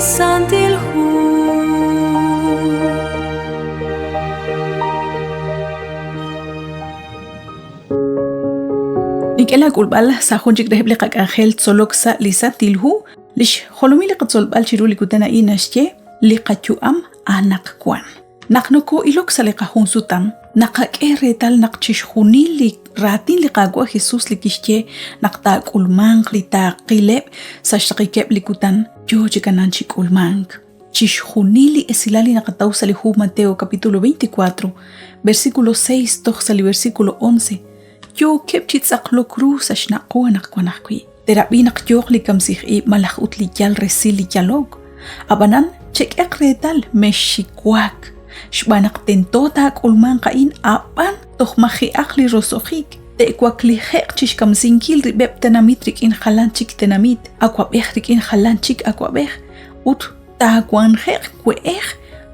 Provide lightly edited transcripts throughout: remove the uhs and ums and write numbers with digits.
Santil Hu. Nink'e laak'ulb'al sa' jun chik reheb' li qak'anjel tzolok sa' li Santil Hu. Li xjolomil li qatzolb'al chiru li kutan a'in naxye li qayu'am anaqwan. Naq nokoo'ilok sa' li qajunsutam, naqak'e reetal naq chixjunil li raatin li Qaawa' Jesus li kixye naq taak'ulmanq li taaqileb' sa' xraqikeb' li kutan yoo chi kanan chi k'ulmank. Chixjunil li esilal li naqataw sa' li hu Mateo capítulo 24, versículo 6 toj sa' li versículo 11, yookeb' chi tz'aqlok ru sa' xnaq' qu anaqwan ajwi'. Teerab'i naq yooq li kamsij ib' malaj ut li yal resil li yalok. Ab'anan chek'eq reetal mexxiwak, xb'aan naq tento taak'ulmanq a'in ab'an toj maji'aq li roso'jik. Te'waklije'q chi xkamsinkil rib'eb' tenamit rik'in jalan chik tenamit, awab'ej rik'in jalan chik awab'ej, ut taawanje'q we'ej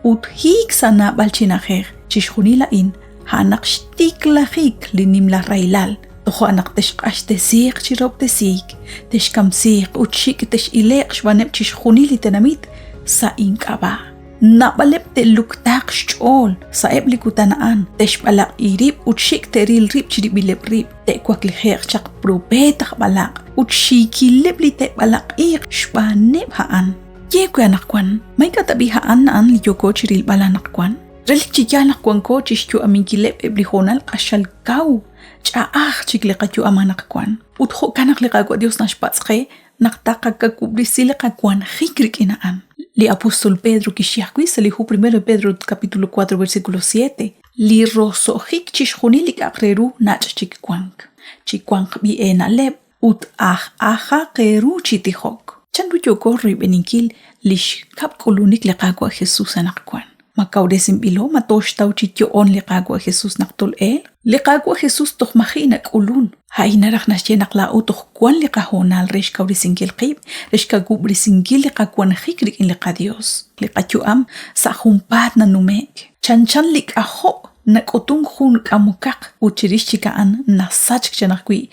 ut hiik sa' naab'al chi na'ajej. Chixjunil a'in a'anaq xtiklajik li nimla rahilal. Toja' naq texq'axtesiiq chi rahob'tesiik, texkamsiiq ut xik' tex'ile'q xb'aaneb' chixjunil li tenamit sa' ink'ab'a'. Naab'aleb' te'luktaaq xch'ool sa'eb' li kutan a'an, te'xb'alaq'i rib' ut xik' te'ril rib' chirib'ileb' rib', te'waklije'q chaq propeet aj b'alaq' ut xiikileb' li te'b'alaq'iiq xb'aaneb' a'an. Ye we anaqwan, ma ink'a' tab'i' a'an a'an li yooko chi rilb'al anaqwan? Relik chi yaal naq wanko chi xyu'aminkileb' eb' li hoonal q'axal kaw, ch'a'aj chik li qayu'am anaqwan. Ut jo'kan naq li Qaawa' Dios naxpatz' qe naq taqakawub'resi li qawanjik rik'in a'an. Li apóstol Pedro kixye ajwi' sa' li hu 1 Pedro capítulo 4 versículo 7, li roso'jik chixjunil li k'a'aq re ru nach' chik wank. Chiwanq b'i eena'leb' ut aj ajaq eeru chi tijok. Chanru yooko royb'eninkil li xkab' k'ulunik li Qaawa' Jesús anaqwan? Ma kawresinb'ilo ma tooxtaw chi yo'on li Qaawa' Jesús naq tol'elq? Li Qaawa' Jesús toj maji' nak'ulun. A'in naraj naxye naq laa'o toj wank li qahoonal re xkawresinkil qib', re xkawub'resinkil li qawanjik rik'in li Qayos. Li qayu'am sa' junpaat nanume'k. Chanchan li k'ajob' nak'utunk jun k'amokaq ut chirix chik a'an nasachk chan ajwi'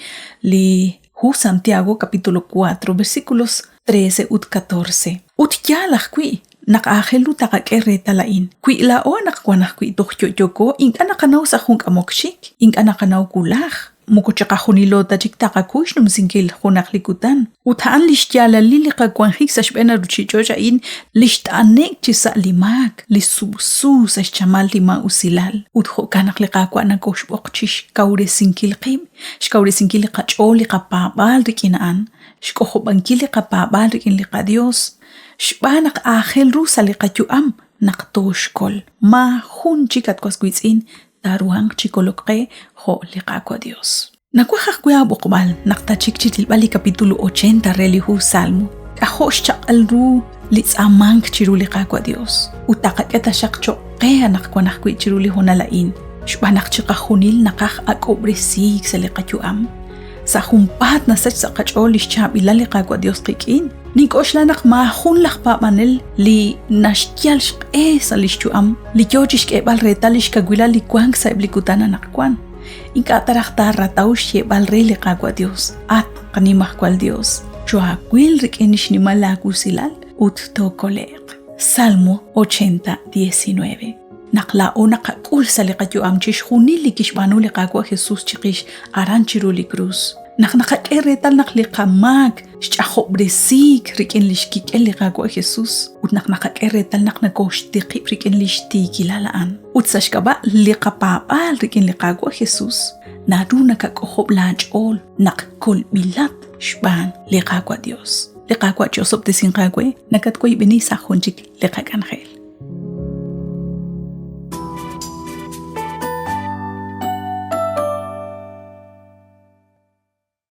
li hu Santiago capítulo 4 versículos 13 ut 14. Ut yaal ajwi' naq aajel ru taqak'e reetal a'in. Wi laa'o anaqwan ajwi' toj yo'yoko, ink'a' naqanaw sa' jun k'amok xik, ink'a' naqanaw wulaj, moko chiqajunilo ta chik taqakuy xnumsinkil junaq li kutan. Ut a'an lix yaalalil li qawanjik sa' xb'een a ruchich'och' a'in li xt'ane'k chi sa' li maak, li sub'su sa' xchamal li maa'usilal. Ut jo'kan naq li Qaawa' nokoxb'oq chixkawresinkil qib', xkawresinkil li qach'ool, li qapaab'aal rik'in a'an, xk'ojob'ankil li qapaab'aal rik'in li qaDios, xb'aan naq aajel ru sa' li qayu'am naq tooxkol. Maajun chik at was wiitz'in taaruhanq chi kolok qe jo' li Qaawa' Dios. Nawaj ajwi' aab'oqb'al naq tachik chi rilb'al li capítulo 80 re li hu Salmo. K'ajo' xchaq'al ru li tz'aamank chiru li Qaawa' Dios ut taqak'e taxaq cho'q qe anaqwan ajwi' chiru li hoonal a'in, xb'aan naq chiqajunil naqaj ak'ob'resiik sa' li qayu'am. Sa' junpaat nasach sa' qach'ool li xchaab'ilal li Qaawa' Dios qik'in. Nink'oxla naq maajun laj paab'anel li naxyal xq'e sa' li xyu'am li yoo chixk'eeb'al reetal lix kawilal li wank sa'eb' li kutan anaqwan, ink'a' ta raj taarataw xyeeb'al re li Qaawa' Dios, At qanimajwal Dios, choohaawil rik'in xnimal laawusilal ut tookole'q. Salmo 80, 19. Naq laa'o naqak'ul sa' li qayu'am chixjunil li kixb'aanu li Qaawa' Jesus chiqix aran chiru li krus, naq naqak'e reetal naq li qamaak xch'ajob'resiik rik'in lix kik'el li Qaawa' Jesus ut naq naqak'e reetal naq nokooxtiqib' rik'in lix tiikilal a'an. Ut sa' xk'ab'a' li qapaab'aal rik'in li Qaawa' Jesus, naru nakak'ojob' laach'ool naq kolb'ilat xb'aan li Qaawa' Dios. Li Qaawa' chi'osob'tesinq aawe, nakatwoyb'eni sa' jun chik li qak'anjel.